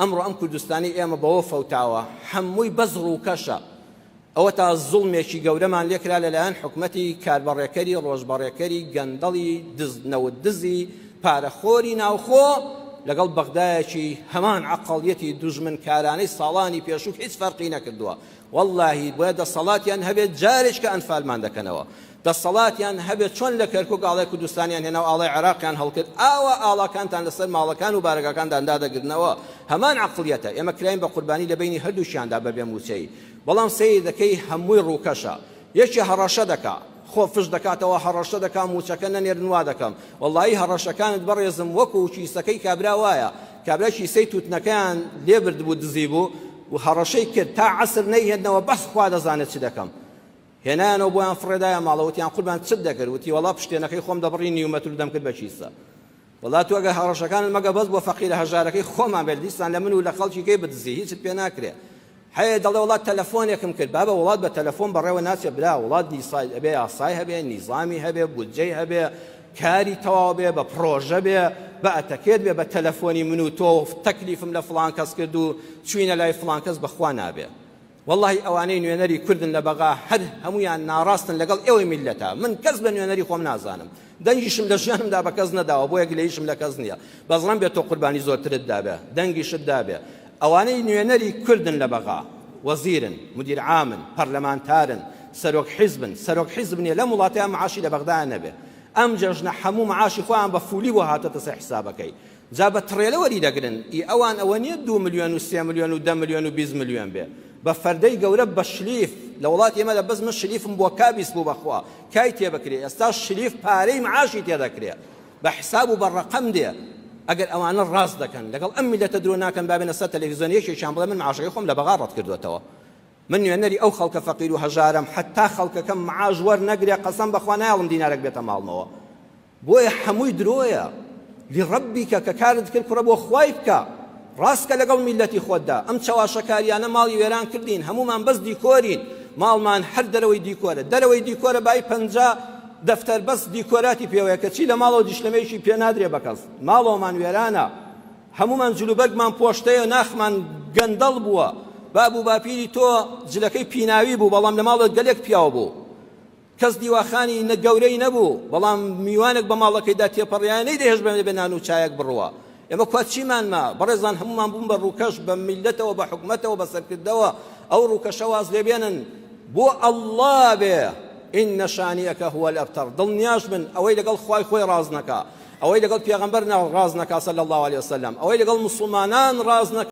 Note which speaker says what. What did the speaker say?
Speaker 1: ئەمڕۆ ئەم کوردستانەی ئێمە بەوە فەوتاوە هەمووی بەس ڕووکەشە. ئەوەتا زوڵمێکی گەورەمان لێکرا لەلایەن حکومەتی کاربەڕێکەری ڕۆژبەڕێکەری گەندەڵی دز نەوت دزی پارەخۆری ناوخۆ لەگەڵ بەغدایەکی هەمان عەقڵیەتی دوژمنکارانەی ساڵانی پێشوو هیچ فەرقی نەکردووە وەڵاهی بۆیە دەسەڵاتیان هەبێت جارێکە ئەنفالمان دەکەنەوە دەسەڵاتیان هەبێت چۆن لە کەرکوک ئاڵای کوردستانیان هێنا و ئاڵای عێراقیان هەڵکرد ئاوا ئاڵاکانتان لەسەر ماڵەکان و بارەگاکاندان دادەگرنەوە هەمان عەقڵیەتە ئێمە کراین بە قوربانی لە بەینی هەردووکیاندا بە بێ مووچەیی بەڵام سەیر دەکەی هەمووی ڕووکەشە یەکێ هەڕەشە دەکا خۆ فش دەکاتەوە هەڕەشە دەکا مووچەکە نەنێرن وا دەکەم وەڵایی هەڕەشەکانت بەڕێزم وەکو کیسەکەی کابرا وایە کابرا کیسەی تووتنەکەیان لێ بردبوو دزی بوو و هەڕەشەی کرد تا عەسر نەیهێننەوە بەس خوا دەزانێت چ دەکەم هێنایانەوە بۆیان فڕێدایە ماڵەوە وتیان قوربان چت دەکرد وتی وەڵا پشتێنەکەی خۆم دەبڕی نیو مەتر و دەمکرد بە کیسە وەڵا تۆ ئەگەر هەڕەشەکانت مەگە بەس بۆ فەقیرە هەژارەکەی خۆمان بێت دیسان لە من و لە خەڵکی کەی بدزی هیچت پێ ناکرێ هەیە دەڵێ وڵات تەلەفۆنێکم کرد بابە وڵات بە تەلەفۆن بەڕێوە ناچێ برا وڵات نیسای ئەبێ یاسای هەبێ نیزامی هەبێ بودجەی هەبێ کاری تەواو بێ بە پڕۆژە بێ بە ئەتەکێت بێ بە تەلەفۆنی من و تۆ تەکلیفم لە فڵان کەس کرد و چوینە لای فڵان کەس بەخوا نابێ وەڵاهی ئەوانەی نوێنەری کوردن لە بەغا هەر هەموویان ناڕاستن لەگەڵ ئێوەی میللەتە من کەس بە نوێنەری خۆم نازانم دەنگیشم لە ژیانمدا بە کەس نەداوە بۆیە گلەییشم لە کەس نییە بەس ڕەنبێ تۆ قوربانی زۆرترت دابێ دەنگیشت دابێ ئەوانەی نوێنەری کوردن لە بەغا وەزیرن مدیر عامن پەرلەمانتارن سەرۆک حیزبن سەرۆک حیزب نییە لەم وڵاتەیان معاشی لە بەغدایان نەبێ ئەم جەژنە هەموو معاشی خۆیان بە فولی بۆ هاتۆتە سەر حیسابەکەی جا بە تڕێلە وەری دەگرن ئی ئەوان ئەوە نیە دوو ملیۆن و سێ ملیۆن و دە ملیۆن و 20 ملیۆن بێ بە فەردەی گەورە بە شلیف لە وڵاتی ئێمە لە بەس من شلیفم بۆ کا 20 بوو بەخوا کای تێ بکرێ ئێستا شلیف پارەی معاشی تێ دەکرێ بە حساب و بە ڕەقەم دێ ئەگەر ئەوانە ڕاست دەکەن لەگەڵ ئەم میلەتە درۆ ناکەن با بێنە سەر تەلەفیزیۆن یەکێکیان بڵێ من معاشەکەی خۆم لە بەغا ڕەت کردوێتەوە من نوێنەری ئەو خەڵکە فەقیر و هەژارەم حتا خەڵکەکەم معاش وەرنەگرێ قەسەم بەخوا نایەڵم دینارێک بێتە ماڵمەوە بۆیە حەمووی درۆیە لربک کە کارت کرد کوڕە بۆ خوای بکە ڕاستکە لەگەڵ میلەتی خۆتدا ئەم چەواشەکاریانە ماڵی وێران کردین هەموومان بەس دیکۆرین ماڵمان هەر دەرەوەی دیکۆرە دەرەوەی دیکۆرە بای 50 دەفتەر بەس دیکۆراتی پێوەیە کەچی لە ماڵەوە دیشلەمەیەکی پێ نادرێ بە کەس ماڵەوەمان وێرانە هەموومان جلوبەرگمان پۆشتەیە ناخمان گەندەڵ بووە باب و باپیری تۆ جلەکەی پیناوی بوو بەڵام لە ماڵەوە گەلێک پیاو بوو کەس دیواخانی نە گەورەی نەبوو، بەڵام میوانێک بە ماڵەکەیدا تێپەڕیایە نەیدەهێشت بە بێ نان و چایەک بڕوا. ئێمە کوا چیمان ما؟ بەڕێزان هەموومان بوون بە ڕووکەش، بە میللەتەوە، بە حکومەتەوە، بە سەرکردەوە، ئەو ڕووکەشە واز لێ بێنن، بۆ ئەڵڵا بێ، ان شانئک هو الابتر، دڵنیاش بن ئەوەی لەگەڵ خوای خۆی ڕاز نەکا، ئەوەی لەگەڵ پێغەمبەر ڕاز نەکا صلی اللە علیە وسلم، ئەوەی لەگەڵ موسڵمانان ڕاز نەکا.